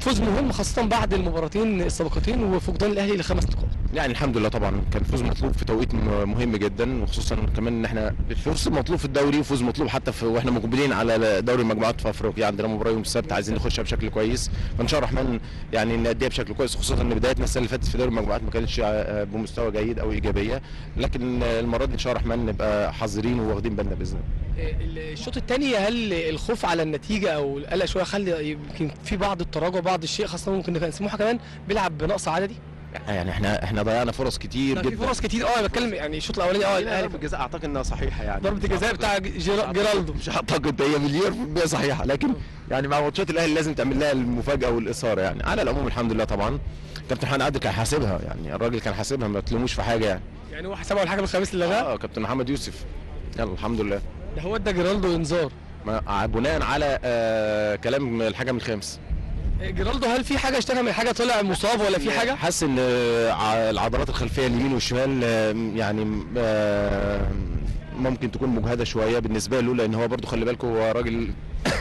فوز مهم خاصة بعد المباراتين السابقتين وفقدان الاهلي ل5 نقاط. يعني الحمد لله طبعا كان فوز مطلوب في توقيت مهم جدا، وخصوصا كمان ان احنا فوز مطلوب في الدوري وفوز مطلوب حتى في واحنا مقبلين على دوري المجموعات في افريقيا. عندنا مباراة يوم السبت عايزين نخشها بشكل كويس، فان شاء الله الرحمن يعني نأديها بشكل كويس، خصوصا ان بدايتنا السنة اللي فاتت في دوري المجموعات ما كانتش بمستوى جيد او ايجابية، لكن المرة دي ان شاء الله الرحمن نبقى حذرين وواخدين بالنا باذن الله. الشوط الثاني هل الخوف على النتيجة او القلق شوية خلي يمكن في بعض التراجع بعض الشيء، خاصة ممكن كان سموحه كمان بيلعب بنقص عددي؟ يعني احنا ضيعنا فرص كتير جدا، في فرص كتير. انا بتكلم يعني الشوط الاولاني الاهلي ضربه الجزاء اعتقد انها صحيحه، يعني ضربه الجزاء بتاع جيرالدو مش اعتقد هي 1,000,000% صحيحه، لكن يعني مع ماتشات الاهلي لازم تعمل لها المفاجاة والاثارة. يعني على العموم الحمد لله طبعا كابتن محمد عادل كان حاسبها، يعني الراجل كان حاسبها، ما تلوموش في حاجة يعني هو حسبها الحكم الخامس اللي لغاها. كابتن محمد يوسف، يلا الحمد لله. ده هو ادى جيرالدو انذار بناء على كلام الحكم الخامس. جيرالدو هل في حاجة اشتكى من حاجة، طلع مصاب ولا في حاجة؟ حاسس ان العضلات الخلفية اليمين والشمال يعني ممكن تكون مجهده شوية بالنسبة له، لان هو برده خلي بالكم هو راجل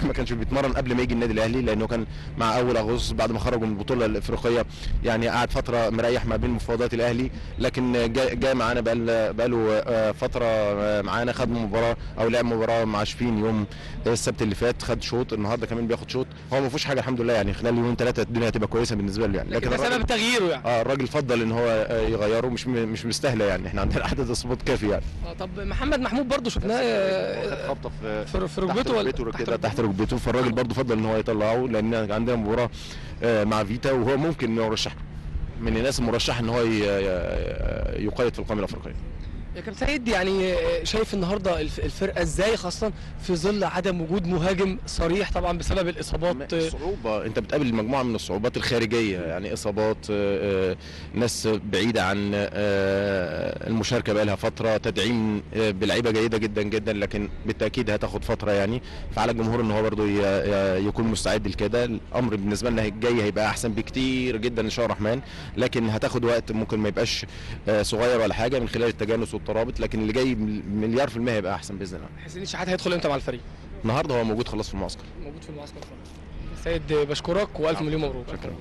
ما كانش بيتمرن قبل ما يجي النادي الاهلي، لانه كان مع اول اغسطس بعد ما خرجوا من البطولة الافريقية يعني قعد فترة مريح ما بين مفاوضات الاهلي، لكن جاء معانا بقاله فترة معانا، خد مباراة او لعب مباراة مع شفين يوم السبت اللي فات، خد شوط، النهارده كمان بياخد شوط، هو ما فيهوش حاجة الحمد لله، يعني خلال يومين 3 الدنيا هتبقى كويسة بالنسبة له يعني. لكن ده سبب تغييره يعني. الراجل فضل ان هو يغيره، مش مستاهلة يعني، احنا عندنا عدد اصابات كافي يعني. طب محمد محمود برده شفناه خبطه في ركبته ولا كده تحت ركبته، فالراجل برضه فضل ان هو يطلعه، لان عندنا مباراة مع فيتا، وهو ممكن انه يرشح من الناس المرشحه ان هو يقيد في القائمة الافريقية. يا كابتن سيد، يعني شايف النهارده الفرقة ازاي، خاصة في ظل عدم وجود مهاجم صريح طبعا بسبب الاصابات؟ صعوبة، انت بتقابل مجموعة من الصعوبات الخارجية، يعني اصابات، ناس بعيدة عن المشاركة بقى لها فترة، تدعيم بلعيبه جيدة جدا جدا، لكن بالتاكيد هتاخد فترة يعني، فعلى الجمهور ان هو برده يكون مستعد لكده. الامر بالنسبة لنا الجاي هيبقى احسن بكتير جدا ان شاء الله الرحمن، لكن هتاخد وقت، ممكن ما يبقاش صغير ولا حاجة من خلال التجانس والترابط، لكن اللي جاي 1,000,000,000% هيبقى احسن باذن الله. حسين الشحات هيدخل امتى مع الفريق؟ النهارده هو موجود خلاص في المعسكر. موجود في المعسكر خلاص. سيد بشكرك والف مليون مبروك. شكرا.